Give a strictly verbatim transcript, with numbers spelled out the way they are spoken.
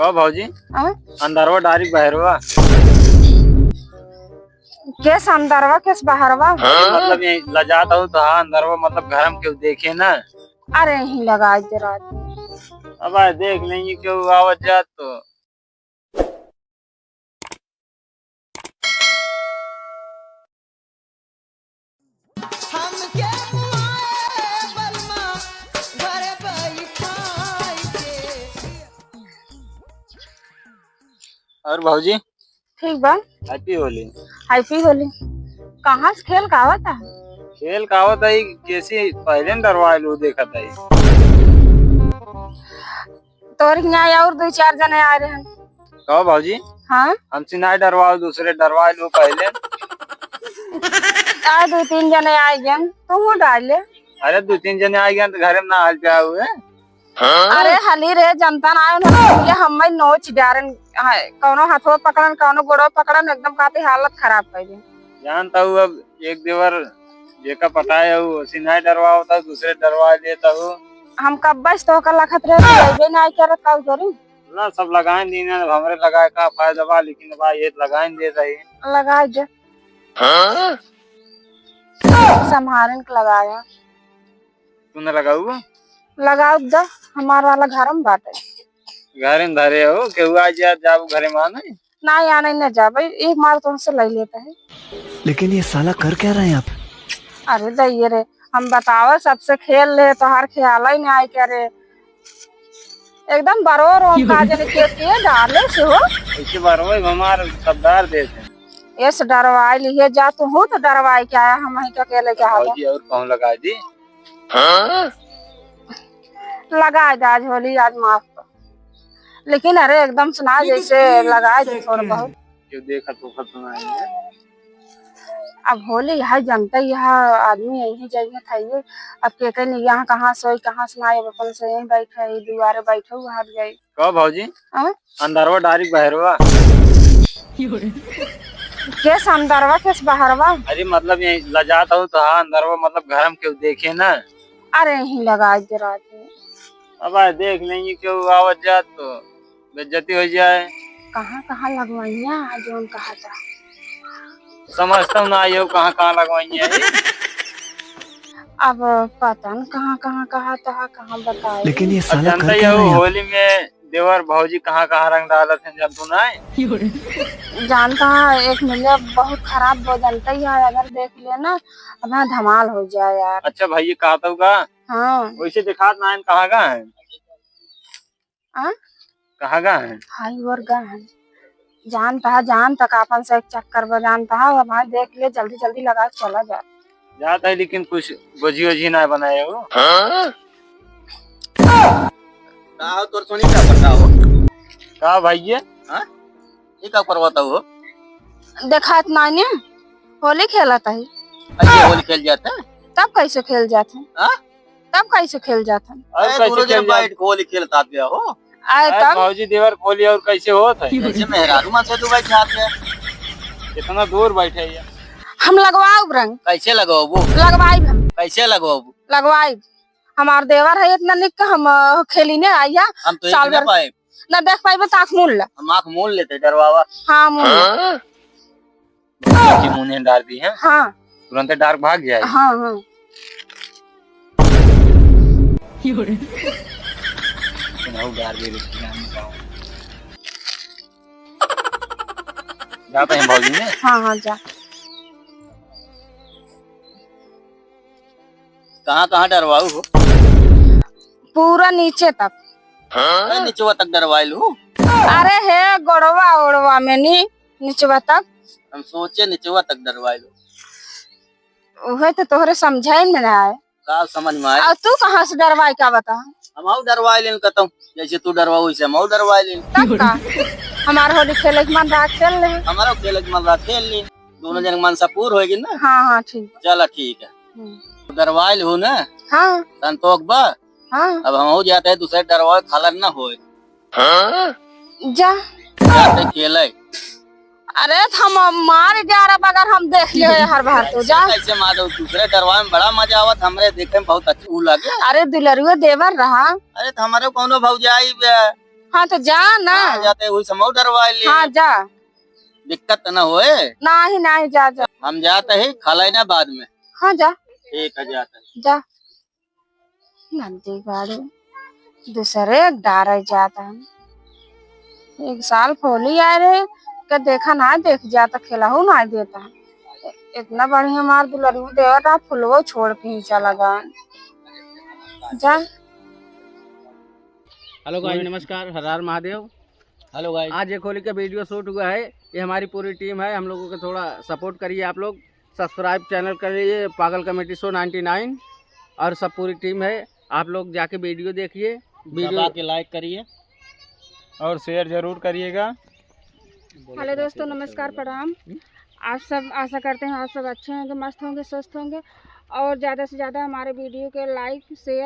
का भौजी? हाँ? अंदरवा डारी बहरवा? केस अंदरवा, केस बहरवा? मतलब, ये लजात हूँ तो हाँ, अंदरवा, मतलब, घर में केहू देखे ना। अरे, यहीं लगाइ दे रात। अब आए देख नहीं केहू आवत जात तो। हमके बुआए बलमा, घरे बैठाई के। और भौजी? ठीक बा। Happy होली। Happy होली। कहाँ से खेल का आवत है? खेल का आवत है, केसी पहले न डरवा लो, देखत है। तोर हियाँ और दुइ चार जने आए रहन। कहो भौजी। हाँ? हमसे नाहीं डरवाओ, दूसरे डरवा लो पहले। आ, दुइ तीन जने आए गए, तू हूँ डाल ले। अरे, दुइ तीन जने आए गए तो घरे में ना हाल पे आए हुए। अरे हली रे, जनता ना आए, उन्हें ये हम नोच डारन, हाँ, कौनो हाथों पकड़न, कौनो गोड़ों पकड़न, एकदम काफी हालत खराब कर दे। जानता हूँ, अब एक देवर जेका पटाए हूँ, उसी नाहीं डरवाओ था, दूसरे डरवा लेता हूँ। हम कब्बा से तोहका लखत रहे, तू अइबे नाहीं करत, का करी? ना, सब लगाइन दीन है, अब हमरे लगाए का फायदा बा, लेकिन बा, ये लगाइन दे रही। लगाए दे। हाँ? संभारन के लगाया। तू न लगाऊ? लगाऊ द, हमार वाला घर में बाटे। घर में धरे हो, केहू आ जा, जाबू घरे में आने? ना, यहाँ नहीं न जाबे, एक मार तुमसे ले लेता है। लेकिन ये साला कर क्या रहा है यहाँ पे? अरे दैये रे, हम बतावे सबसे खेल ले, तोहार ख्याल ही नहीं आए क्या रे? एकदम बरो रोम का जने के, के डाले से हो। ऐसे बरो हमार सब डार देते हैं। ये से डरवाई लिए जा, तू हो तो डरवाई क्या है, हम ही का अकेले क्या है? भौजी और कहूँ लगा दी। हाँ? लगाए दे आज होली, आज माफ कर। लेकिन अरे एकदम से ना, जैसे लगाए दे थोड़ा बहुत। क्यों देखा तो खत्म है। अब होली है, जनता यह आदमी यही जाइए खाइए। अब के कहीं यहाँ कहाँ सोई, कहाँ से ना, अब अपन से यहीं बैठे ही, दुआरे बैठे हुए हाथ गए। का भौजी? हाँ? अंदरवा डारी बहरवा? केस अंदरवा, केस बहरवा? अरे मतलब ये लजात हूँ तो हाँ, अंदरवा मतलब घर में केहू देखे ना। अरे यहीं लगाइ दे रात में। अब आए देख नहीं केहू आवत जात तो बेइज्जती हो जाए। कहाँ कहाँ लगवाइया है जौन कहा था? समझता हूँ ना आइयो कहाँ कहाँ लगवाइया है। अब पता न कहाँ कहाँ कहा था, कहाँ बताए। लेकिन ये अब साला जानता कर ही क्या हो, रहा है यहाँ? होली में देवर भौजी कहाँ कहाँ रंग डालत हैं, जानतू ना है? जानता है, एक मिले बहुत खराब वो जानता ही है, अगर देख लेना, अब यहाँ धमाल हो जाए यार। अच्छा भाई, ये कहता हूँ का? हाँ। वैसे दिखात ना है, कहाँ का है? हाँ? कहाँ का है? हाई और गा है। जानता है, जान तक आपन से एक चक्कर बा, जानता है, अब हाँ देख ले, जल्दी जल्दी लगा के चला जा। जात है, लेकिन कुछ गोजी वोजी ना बनाए हो। हाँ? का हो तोर सोनी का पता हो? का भाई ये? हाँ? ये का करवाता हो? देखात नाने, होली खेलत है। अरे होली खेल जाता है? तब कैसे खेल जात है? हाँ? तब कैसे खेल जात है? और अरे कैसे दोनों जने खेल जात? बैठ के होली खेलत आत गया हो। आए अरे तब? भौजी देवर होली और कैसे होत है? कैसे मेहरारू मन से तू बैठ आत गया? इतना दूर बैठे है। हम लगवाउब रंग। कैसे लगवाबू? लगवाइब हम। कैसे लगवाबू? लगवाइब। हमार देवर है इतना निक, हम, अ, खेली ने आइया। हम तो साल एक ना भर पाए। ना देख पाइबे तो आँख मून ला। हम आँख मून लेते, डरवावा। हाँ, मून ला। हाँ? की मुँह डार दी है। हाँ। तुरंत डार भाग जाए। हाँ, हाँ। तुम डार दे, रुक जा, हम बताओ। जाते हैं भौजी ने। हाँ, हाँ, जा। कहाँ, कहाँ डरवाऊ हो? पूरा नीचे तक। अरे, निचवा तक डरवाइल हो? अरे हे, गोड़वा ओड़वा में नी, निचवा तक। हम सोचे निचवा तक डरवाइल हो। उहे तो तोहरे समझाइन में ना आए। का समझ में आए? और तू कहाँ से डरवाई, का बता? हम आऊ डरवाई लेन कतौ, जैसे तू डरवाऊ, वैसे हम आऊ डरवाई लेन। तब का? हमार होली खेले के मन रहा, खेल ले। हमारो खेले के मन रहा, खेल ले। दोनों जन के मनसा पूर होएगी ना? हाँ, हाँ, ठीक बा। चला, ठीक है। हम्म। डरवाइल हो ना? हाँ। संतोष बा? हाँ। अब हम हो जाते हैं, दूसरे डरवा खालन ना होए। हाँ? जा। जाते खेले। अरे, त हम मार डारब अगर हम देख ले हर बार तो, जा। कैसे मार दो? दूसरे डरवा में बड़ा मजा आवत, हमरे देखे में बहुत अच्छा ऊ लगे। अरे, दुलरुए देवर रहा। अरे, त हमारे कौनो भौजाई बे, हाँ, तो जा ना। हाँ, जाते हुई समौ डरवा ले। हाँ, जा। दिक्कत न होए। नाही, नाही, जा, जा। हम जाते ही, खाला ना बाद में। हाँ, जा। ठीक है, जाते हैं। जा। नदी गाड़ी दूसरे एक डारे जाता है। एक साल फोली आए रहे, के देखा ना, देख जाता, खेलहू ना देता। इतना बढ़िया मार दुलरियो देवत, आप फुलवो छोड़ के ही चला गए। जा। Hello guys, hello. नमस्कार, हर हर महादेव। Hello guys. आज एक होली का वीडियो शूट हुआ है, ये हमारी पूरी टीम है, हम लोगों को थोड़ा सपोर्ट करिए आप लोग, सब्सक्राइब चैनल करिए पागल कॉमेडी शो नाइंटी नाइन, और सब पूरी टीम है, आप लोग जाके वीडियो देखिए, वीडियो दबा के लाइक करिए और शेयर जरूर करिएगा। हेलो दोस्तों, नमस्कार, प्रणाम। आप सब, आशा करते हैं आप सब अच्छे होंगे, मस्त होंगे, स्वस्थ होंगे, और ज़्यादा से ज़्यादा हमारे वीडियो के लाइक, शेयर